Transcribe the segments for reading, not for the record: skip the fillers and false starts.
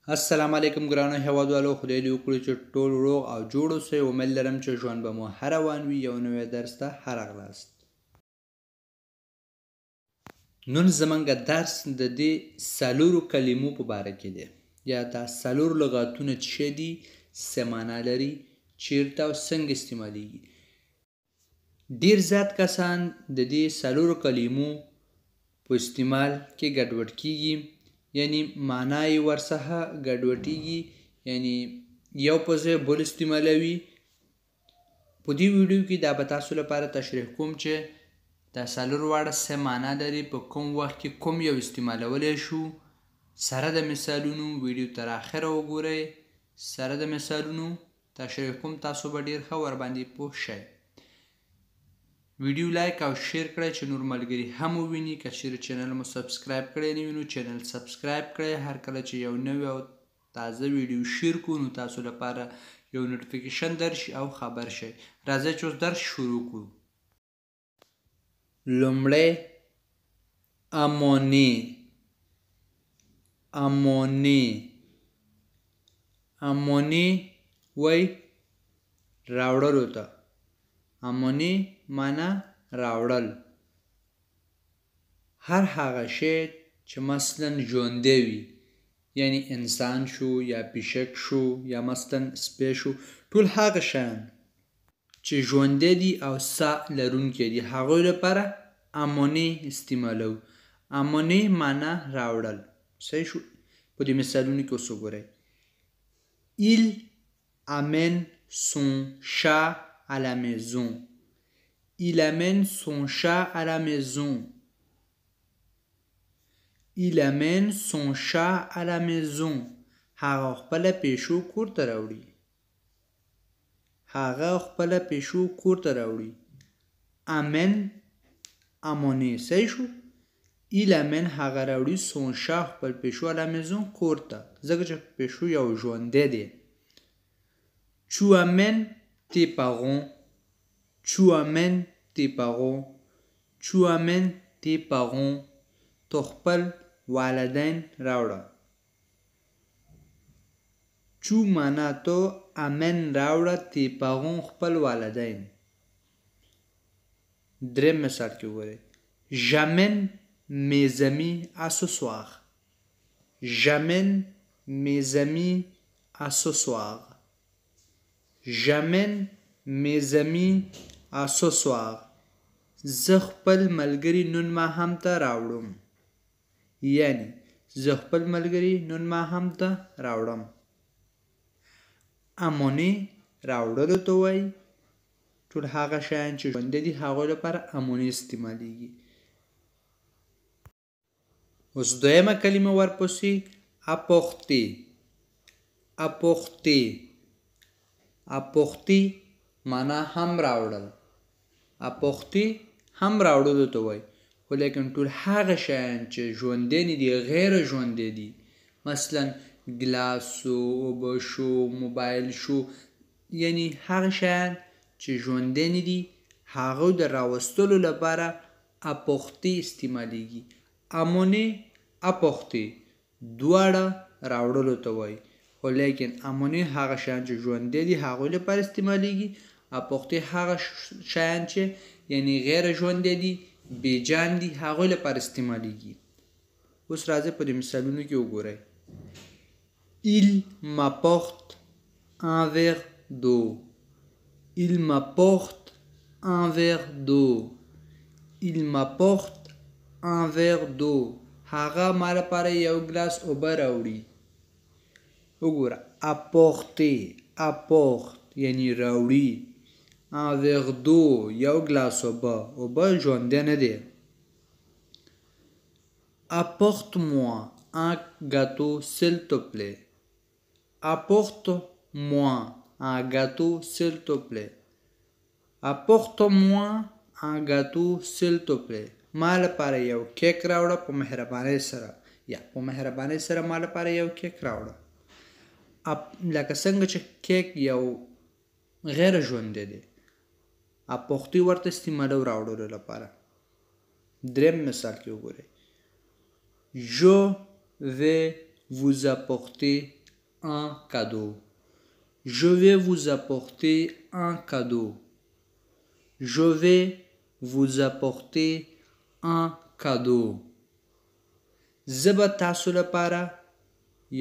السلام علیکم ګرانو هیوادوالو، خدای دې وکړي چې ټول روغ او جوړ اوسئ. امید لرم چې ژوند به مو ښه روان وي. یو نوی درس ته ښه راغلاست. نن زمونږ درس د دې څلورو کلمو په باره کې دی، یا دا څلور لغاتونه څه دي، څه معنا لري، چیرته او څنګه استعمالیږي. ډیر زیات کسان د دې څلورو کلمو په استعمال کې ګډوډ کیږي، یعنی معنا یې ورڅخه ګډوډیږي، یعنی یو په ځای بل استعمالوي. په دې ویډیو کې دا به تاسو لپاره تشریح کوم چې دا څلور واړه څه معنا لري، په کوم وخت کې کوم یو استعمالولی شو. سره د مثالونو ویډیو تر اخره وګورئ، سره د مثالونو تشریح کوم، تاسو به ډیر ښه ورباندې پوه شئ. ویډیو لایک او share کړئ چې نور ملګري هم وویني. که چیرې channel مو subscribe کړی نه وي نو channel subscribe کړئ. هر کله چې یو نوی او تازه ویډیو share کړو نو تاسو لپاره یو notification درشي او خبر شئ. راځئ چې اوس درس شروع کړو. لومړی amener. amener amener وایي راوړلو ته. amener معنا راوړل. هر هغه شی چې مثلا ژوندی وي، یعنی انسان شو یا پیشک شو یا مثلا سپی شو، ټول هغه شیان چې ژوندی دي او ساه لرونکی دي، هغوی لپاره amener استعمالوو. amener معنا راوړل. صحیح شو؟ په دې مثالونو کې اوس وګورئ. Il amène son chat à la maison. Il amène son chat à la maison. Il amène son chat à la maison. هغه خپله پیشو کور ته راوړي. هغه خپله پیشو کور ته راوړي. Amène amener. صحیح شو؟ Il amène هغه راوړي son chat خپل پیشو à la maison کور ته، ځکه چې پیشو یو ژوندی دی. Tu amènes tes parents. Tu amènes tes parents. Tu amènes tes parents. ته خپل والدین راوړه. Tu معنا ته، amènes راوړه، tes parents خپل والدین. دریم مثال کې وګورئ. J'amène mes amis à ce soir. J'amène mes amis à ce soir. J'amène mes amis à ce soir. زه خپل ملګري نن ماښام ته راوړم. یعنی زه خپل ملګري نن ماښام ته راوړم. amener راوړلو ته وایي. ټول هغه شیان چې ژوندي دي هغوی لپاره amener استعمالیږي. اوس دویمه کلمه ورپسې apporter. Apporter apporter معنا هم راوړل. Apporter هم راوړلو ته وایي، خو لیکن ټول هغه شیان چې ژوندی نه دي، غیر ژوندی دي، مثلا ګلاس شو، اوبه شو، موبایل شو، یعنی هغه شیان چې ژوندی نه دي هغه د راوستلو لپاره apporter استعمالیږي. Amener apporter دواړه راوړلو ته وایي، خو لیکن amener هغه شیان چې ژوندی دي هغوی لپاره استعمالیږي. Apporter هغه شیان چې یعنی غیر ژوندی دي، بېجان دي، هغوی لپاره استعمالیږي. اوس راځئ په دې مثالونو کې وګورئ. Il m'apporte un verre d'eau. Il m'apporte un verre d'eau. Il m'apporte un verre d'eau. هغه ما لپاره یو ګلاس اوبه راوړي. وګوره apporter apporte یعنی راوړي، un verre d'eau یو ګلاس اوبه، اوبه ژوندی نه دی. Apporte-moi un gâteau s'il te plaît. Apporte-moi un gâteau s'il te plaît. Apporte-moi un gâteau s'il te plaît. ما لپاره یو کیک راوړه په مهربانۍ سره، یا په مهربانۍ سره ما لپاره یو کیک راوړه. لکه څنګه چې کیک یو غیر ژوندی دی، apporter ورته استعمالو راوړلو لپاره. دریم مثال کې وګورئ. Je vais vous apporter un cadeau. Je vais vous apporter un cadeau. Je vais vous apporter un cadeau. زه به تاسو لپاره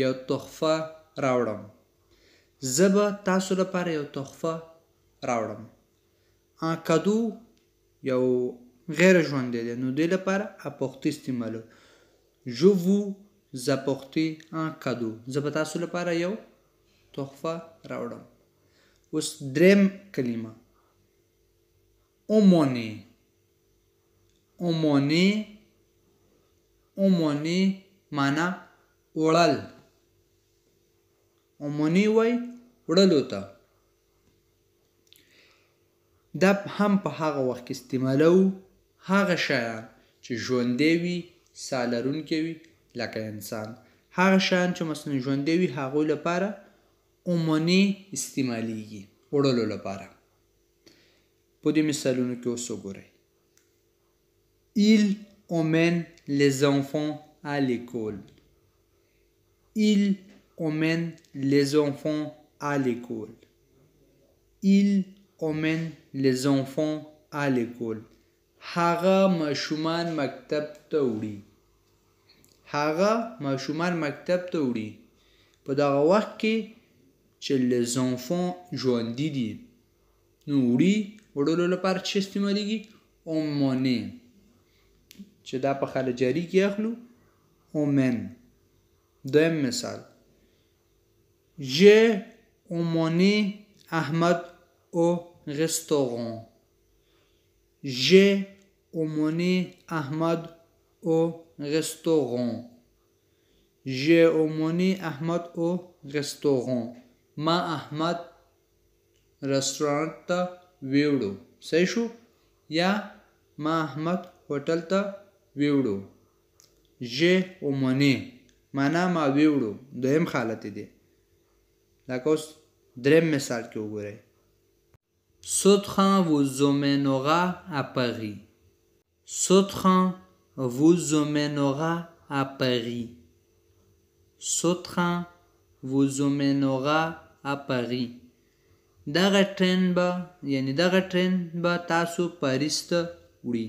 یو تحفه راوړم. زه به تاسو لپاره یو تحفه راوړم. Un cadeau یو غیر ژوندی دی، نو دې لپاره apporter استعمالو. Je vous apporter un cadeau. زه به تاسو لپاره یو تحفه راوړم. اوس دریم کلمه emmener. Emmener، emmener معنا وړل. Emmener وای وړلو ته. دا هم په هغه وخت کې استعمالو هغه شیان چې ژوندی وي، ساه لرونکی وي، لکه انسان. هغه شیان چې مثلا ژوندی وي هغوی لپاره emmener استعمالیږي وړلو لپاره. په دې مثالونو کې اوس وګورئ. Il emmène les enfants à l'école. Il emmène les enfants à l'école. Il emmène les enfants à l'école. هغه ماشومان مکتب ته وړي. هغه ماشومان مکتب ته وړي. په دغه وخت کې چې les enfants ژوندي دي، نو وړي وړلو لپاره څه استعمالیږي؟ Emmener، چې دا په حال جاري کې اخلو emmène. دویم مثال، J'ai emmené Ahmad au restaurant. J'ai emmené Ahmad au restaurant. J'ai emmené Ahmad au restaurant. ما احمد رستورانت ته ویوړو. صحیح شو؟ یا ما احمد هوټل ته ویوړو. J'ai emmené معنا ما ویوړو، دویم حالت دی. لکه اوس دریم مثال کې وګورئ. Ce train vous emmènera à Paris. Ce train vous emmènera à Paris. Ce train vous emmènera à Paris. دغه ټرین به، یعنی دغه ټرین به تاسو پاریس ته وړي.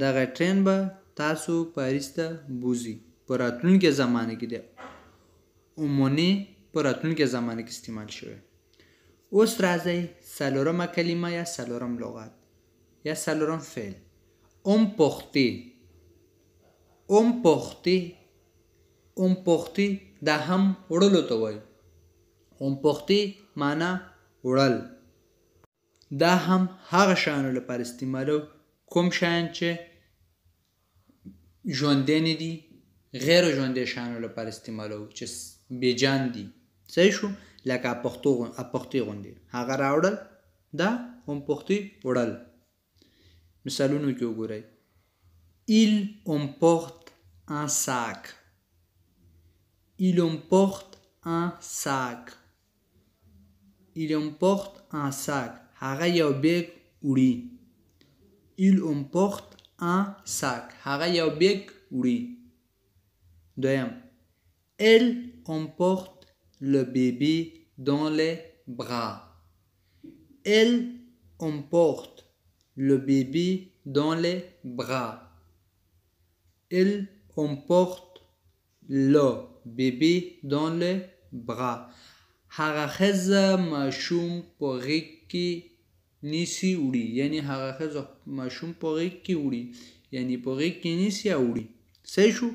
دغه ټرین به تاسو پاریس ته بوځي. په راتلونکې زمانه کې دی. Emmener په راتلونکې زمانه کې استعمال شوی. اوس راځئ څلورمه کلمه یا څلورم لغت یا څلورم فعل، emporter. Emporter، emporter دا هم وړلو ته وایي. Emporter معنا وړل. دا هم هغه شیانو لپاره استعمالو کوم شیان چې ژوندی نه دي، غیر ژوندی شیانو لپاره استعمالو چې بېجان دي. صحیح شو؟ لکه apporter غوندې هغه راوړل، دا emporter وړل. مثالونو کې وګورئ. Il emporte un sac. Il emporte un sac. Il emporte un sac. هغه یو بیگ وړي. Il emporte un sac. هغه یو بیگ وړي. دویم، Elle emporte le bébé dans les bras. Elle emporte le bébé dans les bras. Elle emporte le bébé dans les bras. هغه ښځه ماشوم په غېږ کې نیسي وړي، یعنی هغه ښځه ماشوم په غېږ کې وړي، یعنی په غېږ کې نیسي او وړي. صحیح شو؟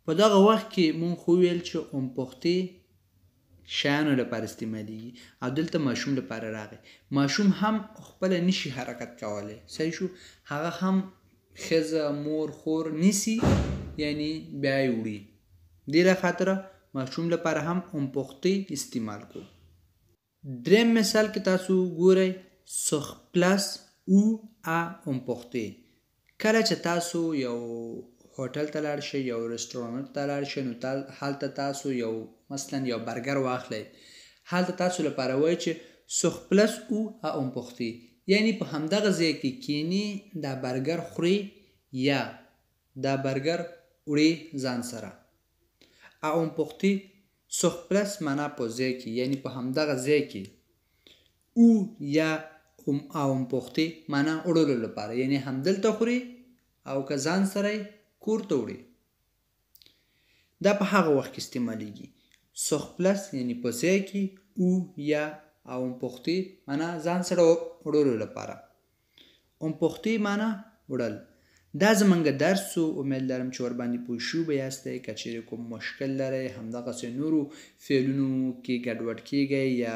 په دغه وخت کې مونږ خو ویل چې emporter شیانو لپاره استعمالیږي او دلته ماشوم لپاره راغی. ماشوم هم خپله نشي حرکت کولی. صحیح شو؟ هغه هم ښځه، مور، خور نیسي، یعنی بیا یې وړي. دې له خاطره ماشوم لپاره هم emporter استعمال کو. دریم مثال کې تاسو ګورئ، sur place ou à emporter. کله چې تاسو یو هوټل ته لاړ شئ، یو رستورانت ته لاړ شئ، نو هلته تاسو یو مثلا یو برګر واخلئ، هلته تاسو لپاره وایي چې sur place ou à emporter، یعنی په همدغه ځای کې کینی، دا برګر خوري یا دا برګر وړي ځان سره. À emporter sur place معنا په ځای کې، یعنی په همدغه ځای کې. Ou یا à emporter معنا وړلو لپاره، یعنی همدلته خوري او که ځان سره یې کور ته وړي. دا په هغه وخت کې استعمالیږي. Sur place یعنی په ځای کې، ou یا à emporter معنا ځان سره وړلو لپاره. Emporter معنا وړل. دا زمونږ درس و، امید لرم چې ورباندې پوه شوي به یاستئ. که چیرې کوم مشکل لرئ، همدغسې نورو فعلونو کې ګډوډ کیږئ یا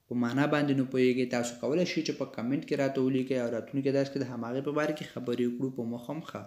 په معنا باندې نه پوهیږئ، تاسو کولی شئ چې په کمنټ کې راته ولیکئ او راتلونکي درس کې د هماغې په باره کې خبرې وکړو. په مخه مو ښه.